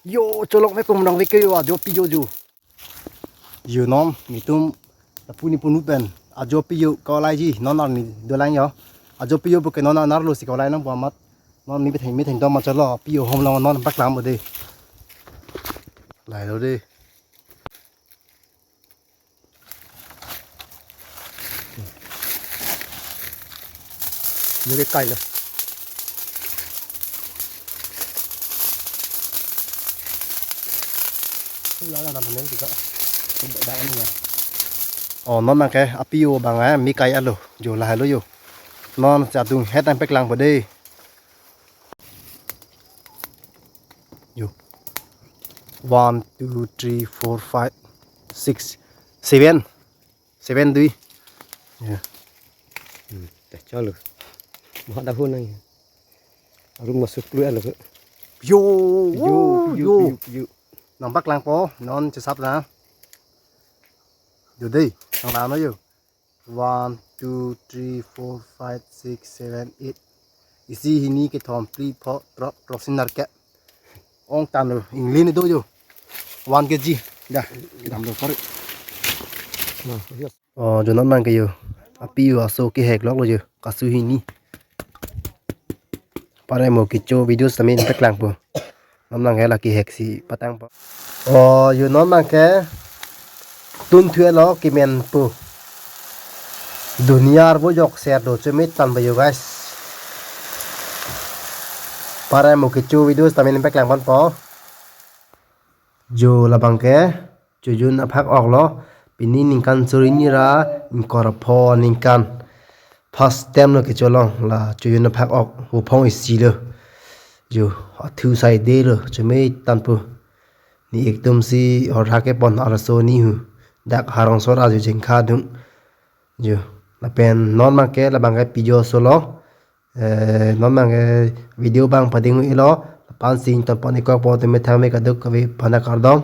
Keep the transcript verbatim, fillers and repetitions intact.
Yo, cholok me pum dong veke yo, ajo pi yo jo. Yo non, netum, lapu ne punu pen, ajo pi yo kau laiji, non arni dolang yo. Ajo pi yo puke non anerlo si kau lai nangpo amat. Non ne petheng, petheng dom ma chalo, pi yo hom long non paklang bo de. Lailo de. Yo ke kai lo. Yo la la na mane di ka. Ba ni ya. Oh, non nang ke api yo bang eh, mi kai alo. Yo lahailo yo. Non si adung het ang paklang bo de. Yo. One, two, three, four, five, six, seven. Seven dui. Ya. Hmm, teh chalo. Mau dah hunang ya. Arum masuk keluar lo. Yo, Yo, yo, yo, yo. Yo. Nang paklang po, non chesap na. Yo dei, nang nano yo. One, two, three, four, five, six, seven, eight. Isi, hini, kethom, phli, pho, throk, throksi, nerkep. Ong tan lo, inglin do yo. One K G. Dah, dam do kori. Nah, iya. Oh, jo non nang ke yo. Api yo aso kehek lok lo yo. Kasu hini. Pare mo kecho video sami paklang po. Non nang ke la kehek si patang po. Oh, yo non nang ke tun thue lo kemen po. Dunia arvo jok ser do chomit tan ba yo guys. Pare mo kecho video sami paklang pon po. Jo labang ke chojun aphak ok lo, pini ningkan suri ni ra ingkoi ra pho ningkan. First time lo kecholong la chojun aphak ok huphong isi lo. Jo, athu sai de lo, chomit tan po. Ne ekdom si orha kepon arso ni hu. Dak harong sora jo jengkha dung. Jo, lapen non nang ke labang ke pi yo aso lo. Eh, non nang ke video bang pading ilo, lapen si ington pon ikpo, tumi thang me kaduk kave pana kardom.